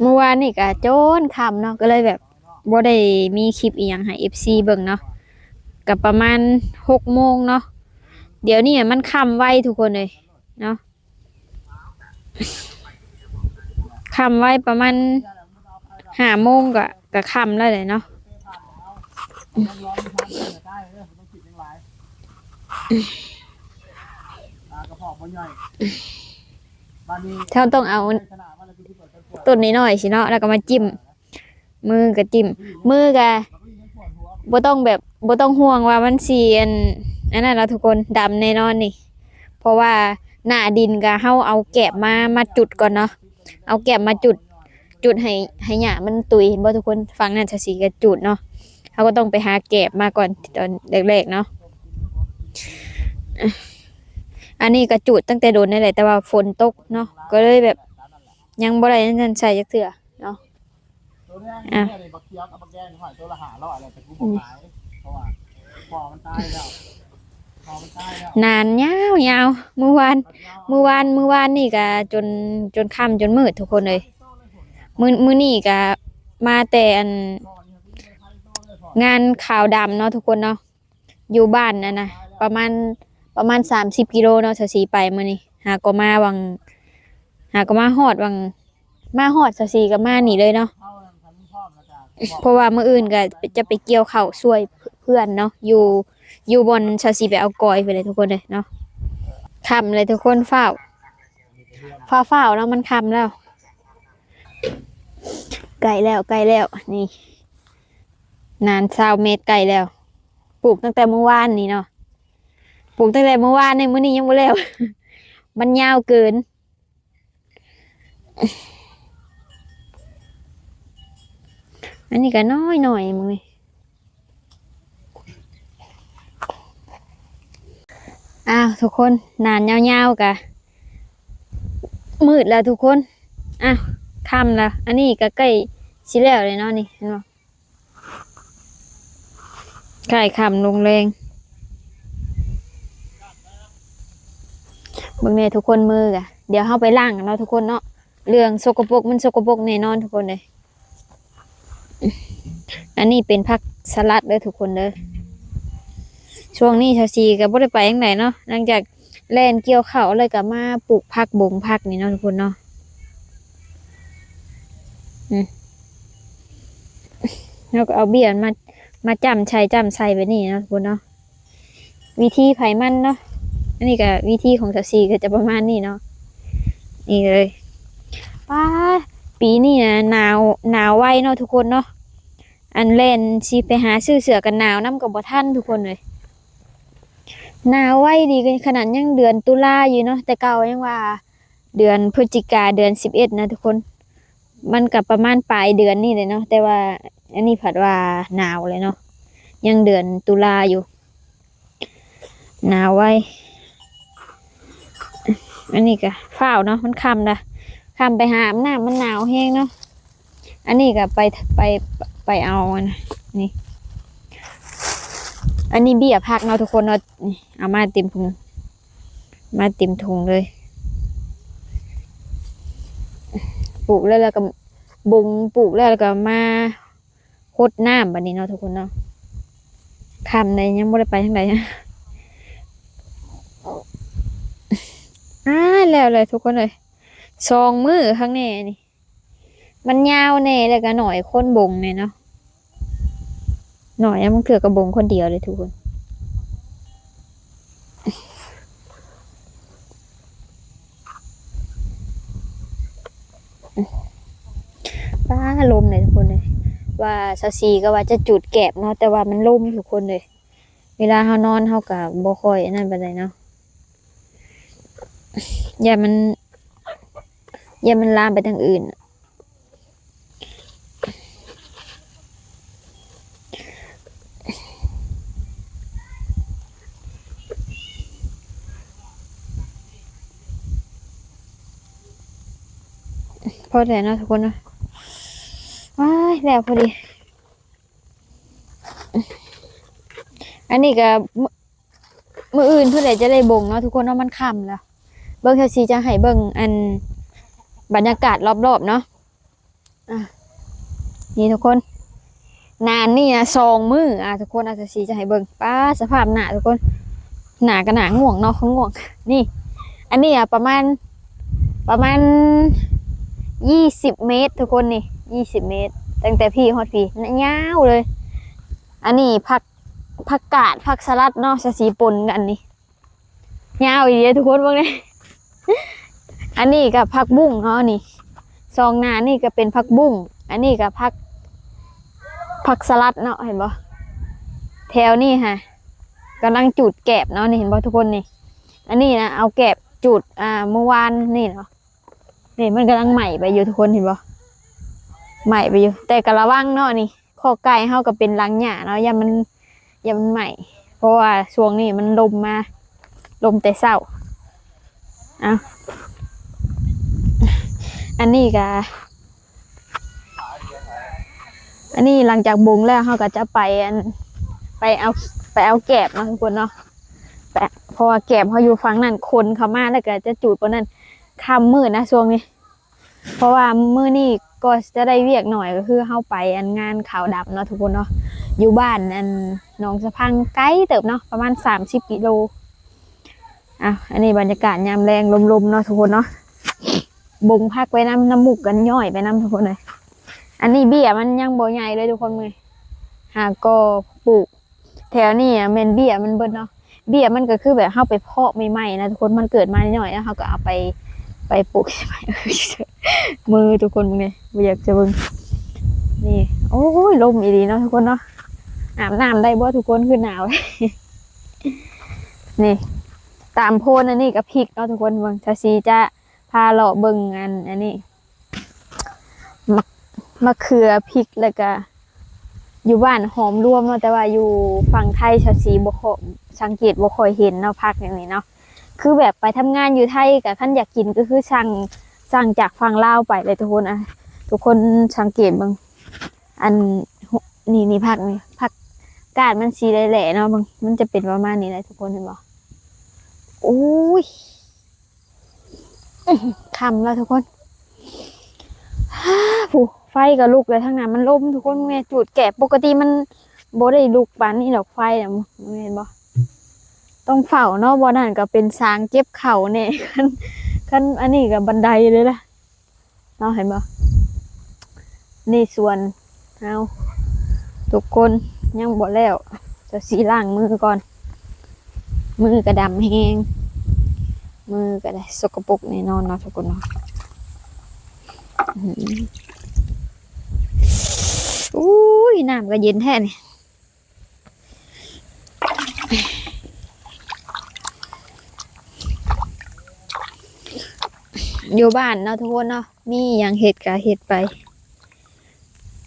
ເມື່ອວານນີ້ກະຈົນຄ່ຳເນາະ ກໍເລີຍແບບບໍ່ໄດ້ມີຄລິບອີ່ຫຍັງໃຫ້ເອັຟຊີເບິ່ງເນາະ ກໍປະມານຫົກໂມງເນາະ. ດຽວນີ້ມັນຄ່ຳໄວທຸກຄົນເອີຍເນາະ. ຄ່ຳໄວປະມານຫ້າໂມງກໍ ກໍຄ່ຳແລ້ວແຫຼະເນາະ. ເຮົາຕ້ອງເອົາຕົ້ນນ້ອຍໆຊີ້ເນາະ ແລ້ວກໍມາຈິ້ມ. ມືກະຈິ້ມ ມືກະບໍ່ຕ້ອງແບບ ບໍ່ຕ້ອງຫ່ວງວ່າມັນຊິ ອັນ ອັນນັ້ນເນາະທຸກຄົນ ດຳແນ່ນອນນີ້ ເພາະວ່າໜ້າດິນກະເຮົາເອົາແກບມາ ມາຈຸດກ່ອນເນາະ ເອົາແກບມາຈຸດ ຈຸດໃຫ້ ໃຫ້ຫຍ້າມັນຕຸຍ ເຫັນບໍ່ທຸກຄົນ? ຝັ່ງນັ້ນຊາວສີກະຈູດເນາະ ເຮົາກໍຕ້ອງໄປຫາແກບມາກ່ອນຕອນແລກໆເນາະ. ອັນນີ້ກະຈູດຕັ້ງແຕ່ດົນແລ້ວແຫຼະ ແຕ່ວ່າຝົນຕົກເນາະ ກໍເລີຍແບບຍັງບໍ່ໄດ້ນັ້ນໃສ່ຈັກເທື່ອເນາະ. ອ່ະ ນານຍາວໆ ມື້ວານ ມື້ວານ ມື້ວານນີ້ກະຈົນ ຈົນຄ່ຳຈົນມືດທຸກຄົນເອີຍ. ມື້ ມື້ນີ້ກະມາແຕ່ອັນ ງານຂາວດຳເນາະທຸກຄົນເນາະ ຢູ່ບ້ານນັ້ນນະ ປະມານ ປະມານສາມສິບກິໂລເນາະ ຊາວສີໄປມື້ນີ້ ຫາກໍມາຫວ່າງ ຫາກໍມາຮອດຫວ່າງ ມາຮອດຊາວສີກໍມານີ້ເລີຍເນາະ ເພາະວ່າມື້ອື່ນກໍຈະໄປກ່ຽວເຂົ້າຊ່ວຍເພື່ອນເນາະ ຢູ່ ຢູ່ບ່ອນຊາວສີໄປເອົາກອຍພຸ້ນແຫຼະທຸກຄົນເອີຍເນາະ. ຄ່ຳເລີຍທຸກຄົນ ຟ້າວ ຟ້າວໆເນາະ ມັນຄ່ຳແລ້ວ ໃກ້ແລ້ວ ໃກ້ແລ້ວ ນີ້ ນານຊາວເມັດ ໃກ້ແລ້ວ ປູກຕັ້ງແຕ່ມື້ວານນີ້ເນາະ ປູກຕັ້ງແຕ່ມື້ວານນີ້ ມື້ນີ້ຍັງບໍ່ແລ້ວ ມັນຍາວເກີນ. ອັນນີ້ກໍນ້ອຍໆ ມື້ນີ້ ອ້າວ ທຸກຄົນ ນານຍາວໆ ກະມືດແລ້ວທຸກຄົນ ອ້າວ ຄ່ຳແລ້ວ ອັນນີ້ກໍໃກ້ຊິແລ້ວແລ້ວເນາະ ນີ້ ເຫັນບໍ່? ໃກ້ຄ່ຳລົງແລງ ເບິ່ງແດ່ທຸກຄົນ ມືກະ ດຽວເຮົາໄປລ້າງເນາະທຸກຄົນເນາະ ເລື່ອງສົກກະປົກມັນສົກກະປົກແນ່ນອນທຸກຄົນເອີຍ. ອັນນີ້ເປັນຜັກສະຫຼັດເດີທຸກຄົນເດີ ຊ່ວງນີ້ຊາວສີກໍບໍ່ໄດ້ໄປທາງໃດເນາະ ຫຼັງຈາກ ແລ່ນກ່ຽວເຂົ້າແລ້ວກໍມາປູກຜັກບົງຜັກນີ້ເນາະທຸກຄົນເນາະ ອືມ ເຮົາກໍເອົາເບ້ຍມາ ມາຈ້ຳໃສ່ ຈ້ຳໃສ່ແບບນີ້ເນາະທຸກຄົນເນາະ ວິທີໃຜມັນເນາະ ອັນນີ້ກໍວິທີຂອງສາວສີກໍຈະປະມານນີ້ເນາະ ນີ້ເລີຍ ປ້າ ປີນີ້ນະໜາວ ໜາວໄວເນາະທຸກຄົນເນາະ ອັນແລ່ນຊິໄປຫາຊື້ເສື້ອກັນໜາວນຳກໍບໍ່ທັນທຸກຄົນເອີຍ ໜາວໄວດີ ຂະໜາດຍັງເດືອນຕຸລາຢູ່ເນາະ ແຕ່ເກົ່າຍັງວ່າເດືອນພຶສຈິກາ ເດືອນສິບເອັດນະທຸກຄົນ ມັນກໍປະມານປາຍເດືອນນີ້ແຫຼະເນາະ ແຕ່ວ່າອັນນີ້ພັດວ່າໜາວແຫຼະເນາະ ຍັງເດືອນຕຸລາຢູ່ ໜາວໄວ. ອັນນີ້ກະຟ້າວເນາະ ມັນຄ່ຳລະ ຄ່ຳ ໄປຫາອາບນ້ຳ ມັນໜາວແຮງເນາະ. ອັນນີ້ກະໄປ ໄປ ໄປເອົາອັນນີ້ ອັນນີ້ເບ້ຍຜັກເນາະທຸກຄົນເນາະ. ນີ້ ເອົາມາເຕັມຖົງ ມາເຕັມຖົງເລີຍ. ປູກແລ້ວ ແລ້ວກະບົງ ປູກແລ້ວ ແລ້ວກະມາຫົດນ້ຳບາດນີ້ເນາະທຸກຄົນເນາະ. ຄ່ຳໃດ ຍັງບໍ່ໄດ້ໄປທາງໃດ. ອ້າ ແລ້ວເລີຍທຸກຄົນເອີຍ ສອງມື້ຂ້າງແນ່ນີ້. ມັນຍາວແດ່ ແລ້ວກະໜ້ອຍຄົນບົງແດ່ເນາະ. ໜ້ອຍ ບາງເທື່ອກະບົງຄົນດຽວເລີຍທຸກຄົນ. ປ້າ ລົມເລີຍທຸກຄົນເລີຍ ວ່າຊາວສີ່ກະວ່າຈະຈູດແກບເນາະ ແຕ່ວ່າມັນລົມທຸກຄົນເລີຍ. ເວລາເຮົານອນເຮົາກະບໍ່ຄ່ອຍອັນນັ້ນປານໃດເນາະ ຢ້ານມັນ ຢ້ານມັນລາມໄປທາງອື່ນ. ພໍແລ້ວເນາະທຸກຄົນເນາະ. ວ້າຍ ແລ້ວພໍດີ. ອັນນີ້ກະ ມື້ ມື້ອື່ນພຸ້ນແຫຼະຈະໄດ້ບົງເນາະທຸກຄົນເນາະ ມັນຄ່ຳແລ້ວ. ເບິ່ງ ຊາວສີ່ຈະໃຫ້ເບິ່ງອັນບັນຍາກາດລອບໆເນາະ. ອ່າ ນີ້ທຸກຄົນ ນານນີ້ນະ ສອງມື້ ອ່າ ທຸກຄົນ ອ່າ ຊາວສີ່ຈະໃຫ້ເບິ່ງ. ປ້າ ສະພາບໜ້າທຸກຄົນ ໜ້າກະໜ້າງ່ວງເນາະ ງ່ວງ. ນີ້ ອັນນີ້ ອ່າ ປະມານ ປະມານ ຍີ່ສິບເມດທຸກຄົນ ນີ້ ຍີ່ສິບເມດ ຕັ້ງແຕ່ພີ້ຮອດພີ້ ຍາວເລີຍ. ອັນນີ້ຜັກ ຜັກກາດ ຜັກສະຫຼັດເນາະ ຊາວສີ່ປົນກັນນີ້ ຍາວອີ່ຫຼີເດ້ທຸກຄົນ ເບິ່ງເດ້. ອັນນີ້ກະຜັກບຸ້ງເນາະ ນີ້ ສອງໜ້ານີ້ກະເປັນຜັກບຸ້ງ ອັນນີ້ກະຜັກ ຜັກສະຫຼັດເນາະ ເຫັນບໍ່? ແຖວນີ້ຫະກຳລັງຈູດແກບເນາະ ນີ້ ເຫັນບໍ່ທຸກຄົນ ນີ້. ອັນນີ້ນະ ເອົາແກບຈູດ ອ່າ ມື້ວານນີ້ເນາະ. ນີ້ມັນກຳລັງໄໝ້ໄປຢູ່ທຸກຄົນ ເຫັນບໍ່? ໄໝ້ໄປຢູ່ ແຕ່ກະລະວັງເນາະ ນີ້ ຄອກໄກ່ເຮົາກະເປັນຫຼັງຫຍ້າເນາະ ຢ້ານມັນ ຢ້ານມັນໄໝ້ ເພາະວ່າຊ່ວງນີ້ມັນລົມມາ ລົມແຕ່ເຊົ້າ. ເອົາ ອັນນີ້ກະ ອັນນີ້ຫຼັງຈາກບົງແລ້ວ ເຮົາກະຈະໄປອັນ ໄປເອົາ ໄປເອົາແກບເນາະທຸກຄົນເນາະ. ແປະ ເພາະວ່າແກບເຮົາຢູ່ຝັ່ງນັ້ນ ຂົນເຂົ້າມາແລ້ວກະຈະຈູດປານນັ້ນ ຄ່ຳມືດນະຊ່ວງນີ້. ເພາະວ່າມື້ນີ້ກໍຈະໄດ້ວຽກໜ້ອຍ ກະຄືເຮົາໄປອັນງານຂາວດຳເນາະທຸກຄົນເນາະ ຢູ່ບ້ານອັນໜອງສະພັງ ໄກເຕີບເນາະ ປະມານສາມສິບກິໂລ. ອ່ະ ອັນນີ້ບັນຍາກາດຍາມແລງ ລົມໆເນາະທຸກຄົນເນາະ. ບົງຜັກໄປນຳ ນ້ຳມູກກະຍ້ອຍໄປນຳທຸກຄົນເອີຍ. ອັນນີ້ເບ້ຍມັນຍັງບໍ່ໃຫຍ່ເລີຍທຸກຄົນ ເມື່ອຫາກໍປູກ ແຖວນີ້ແມ່ນເບ້ຍມັນເບິດເນາະ. ເບ້ຍມັນກະຄືແບບເຮົາໄປເພາະໃໝ່ໆນະທຸກຄົນ ມັນເກີດມານ້ອຍໆ ແລ້ວເຮົາກະເອົາໄປ ໄປປູກໃໝ່. ມືທຸກຄົນເບິ່ງເດ້ ບໍ່ຢາກຈະເບິ່ງ ນີ້. ໂອ້ຍ ລົມອີ່ຫຼີເນາະທຸກຄົນເນາະ. ອາບນ້ຳໄດ້ບໍ່ທຸກຄົນ ຄືໜາວ. ນີ້ ຕາມໂພນອັນນີ້ກະພິກເນາະທຸກຄົນ ເບິ່ງ ຊາວສີ່ຈະພາເລາະເບິ່ງອັນ ອັນນີ້ ໝາກ ໝາກເຂືອ ພິກ ແລ້ວກະຢູ່ບ້ານຫອມລວມເນາະ ແຕ່ວ່າຢູ່ຝັ່ງໄທຊາວສີ່ບໍ່ຄ່ອຍ ສັງເກດບໍ່ຄ່ອຍເຫັນເນາະ ຜັກຢ່າງນີ້ເນາະ. ຄືແບບໄປທຳງານຢູ່ໄທກະ ຄັນຢາກກິນກະຄືສັ່ງ ສັ່ງຈາກຝັ່ງລາວໄປເລີຍທຸກຄົນ. ອ່ະ ທຸກຄົນສັງເກດເບິ່ງ ອັນ ນີ້ ນີ້ ຜັກນີ້ ຜັກກາດມັນສີແຫຼະໆເນາະ ເບິ່ງ ມັນຈະເປັນປະມານນີ້ແຫຼະທຸກຄົນ ເຫັນບໍ່? ໂອ້ຍ ຄ່ຳແລ້ວທຸກຄົນ. ຫາ ຜູ້ ໄຟກະລຸກແລ້ວ ທາງນັ້ນມັນລົມທຸກຄົນ. ແມ່ຈູດແກບ ປົກກະຕິມັນບໍ່ໄດ້ລຸກປານນີ້ດອກ ໄຟນະ ເຫັນບໍ່? ຕ້ອງເຝົ້າເນາະ ບ່ອນນັ້ນກະເປັນສາງເກັບເຂົ້າແນ່. ຄັນ ຄັນອັນນີ້ກະບັນໄດເລີຍລະ ເນາະ ເຫັນບໍ່? ນີ້ສວນເຮົາທຸກຄົນ ຍັງບໍ່ແລ້ວ ຈະຊິລ້າງມືກ່ອນ. ມືກະດຳແຮງ ມືກະໄດ້ ສົກກະປົກແນ່ນອນເນາະທຸກຄົນເນາະ. ອື ອຸ້ຍ ນ້ຳກະເຢັນແທ້ນີ້. ຢູ່ບ້ານເນາະທຸກຄົນເນາະ ມີຫຍັງເຮັດກະເຮັດໄປ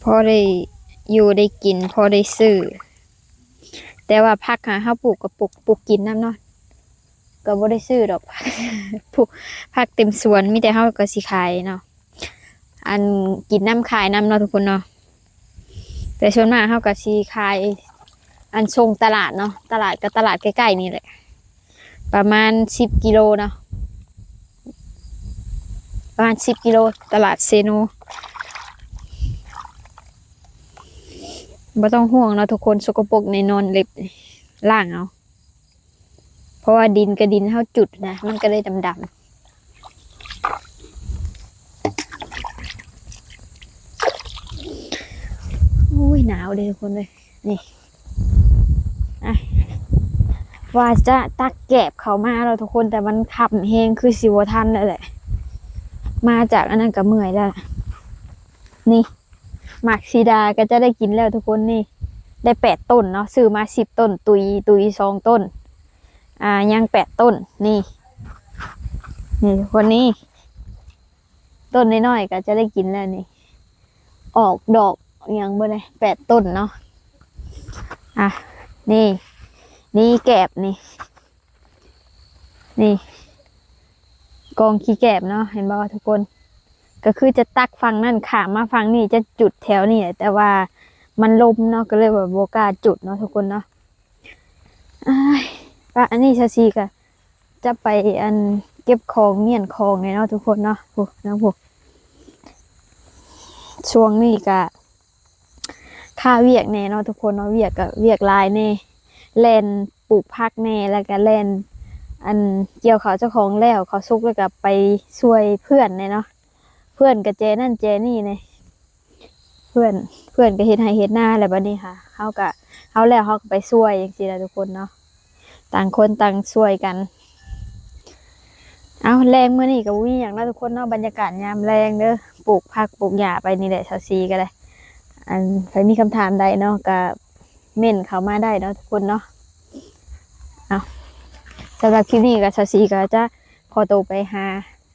ພໍໄດ້ຢູ່ໄດ້ກິນ ພໍໄດ້ຊື້ ແຕ່ວ່າຜັກຫາເຮົາປູກກໍປູກ ປູກກິນນຳເນາະ ກໍບໍ່ໄດ້ຊື້ດອກ ປູກຜັກເຕັມສວນ ມີແຕ່ເຮົາກໍຊິຂາຍເນາະ ອັນກິນນຳຂາຍນຳເນາະທຸກຄົນເນາະ. ແຕ່ສ່ວນມາກເຮົາກໍຊິຂາຍ ອັນ ສົ່ງຕະຫຼາດເນາະ ຕະຫຼາດກໍຕະຫຼາດໃກ້ໆນີ້ແຫຼະ ປະມານສິບກິໂລເນາະ ປະມານສິບກິໂລ ຕະຫຼາດເຊໂນ. ບໍ່ຕ້ອງຫ່ວງເນາະທຸກຄົນ ສົກກະປົກແນ່ນອນ ເລັບລ້າງເອົາ ເພາະວ່າດິນກະດິນເຮົາຈຸດນະ ມັນກະເລີຍດຳໆ. ໂອ້ຍ ໜາວເດ້ທຸກຄົນເອີຍ ນີ້ ອ່ະ ວ່າຈະຕັກແກບເຂົ້າມາແລ້ວທຸກຄົນ ແຕ່ມັນຄ່ຳແຮງ ຄືຊິບໍ່ທັນແລ້ວແຫຼະ ມາຈາກອັນນັ້ນກະເມື່ອຍແລ້ວ. ນີ້ ໝາກສີດາກໍຈະໄດ້ກິນແລ້ວທຸກຄົນ ນີ້ ໄດ້ແປດຕົ້ນເນາະ ຊື້ມາສິບຕົ້ນ ຕຸຍ ຕຸຍສອງຕົ້ນ ອ່າ ຍັງແປດຕົ້ນ ນີ້ ນີ້ທຸກຄົນ ນີ້ ຕົ້ນນ້ອຍໆກໍຈະໄດ້ກິນແລ້ວນີ້ ອອກດອກຫຍັງເບິດເລີຍ ແປດຕົ້ນເນາະ. ອ່ະ ນີ້ ນີ້ແກບນີ້ ນີ້ ກອງຂີ້ແກບເນາະ ເຫັນບໍ່ທຸກຄົນ ກໍຄືຈະຕັກຝັ່ງນັ້ນຂ້າມມາຝັ່ງນີ້ ຈະຈຸດແຖວນີ້ແຫຼະ ແຕ່ວ່າມັນລົມເນາະ ກໍເລີຍວ່າບໍ່ກ້າຈຸດເນາະທຸກຄົນເນາະ. ອ້າຍ ປະ ອັນນີ້ຊາວສີກໍຈະໄປ ອັນ ເກັບຂອງ ມ້ຽນຂອງແຫຼະເນາະທຸກຄົນເນາະ ພຸ້ນນະ ພຸ້ນ ຊ່ວງນີ້ກໍ ຄາວຽກແດ່ເນາະທຸກຄົນເນາະ ວຽກກໍວຽກຫຼາຍແດ່ ແລ່ນປູກຜັກແດ່ ແລ້ວກໍແລ່ນ ອັນ ກ່ຽວເຂົ້າເຈົ້າຂອງແລ້ວ ເຂົ້າສຸກແລ້ວກໍໄປຊ່ວຍເພື່ອນແດ່ເນາະ ເພື່ອນກໍແຈນັ້ນແຈນີ້ແດ່ ເພື່ອນ ເພື່ອນກໍເຮັດໄຮ່ເຮັດນາແລ້ວ ບັດນີ້ຫາ ເຮົາກໍ ເຮົາແລ້ວເຮົາກໍໄປຊ່ວຍຈັ່ງຊີ້ແຫຼະທຸກຄົນເນາະ. ຕ່າງຄົນຕ່າງຊ່ວຍກັນ. ເອົ້າ ແລງມື້ນີ້ກໍບໍ່ມີຫຍັງເນາະທຸກຄົນເນາະ ບັນຍາກາດຍາມແລງເດີ ປູກຜັກປູກຫຍ້າໄປນີ້ແຫຼະ ຊາວສີກໍໄດ້ ອັນ ໃຜມີຄຳຖາມໃດເນາະ ກໍເມັ້ນເຂົ້າມາໄດ້ເນາະທຸກຄົນເນາະ. ເອົ້າ ສຳລັບຄລິບນີ້ກໍ ຊາວສີກໍຈະຂໍໂຕໄປຫາ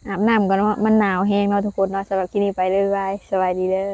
ອາບນ້ຳກ່ອນເນາະ ມັນໜາວແຮງເນາະທຸກຄົນເນາະ. ສຳລັບຄລິບນີ້ໄປເລີຍ ບາຍບາຍ ສະບາຍດີເດີ.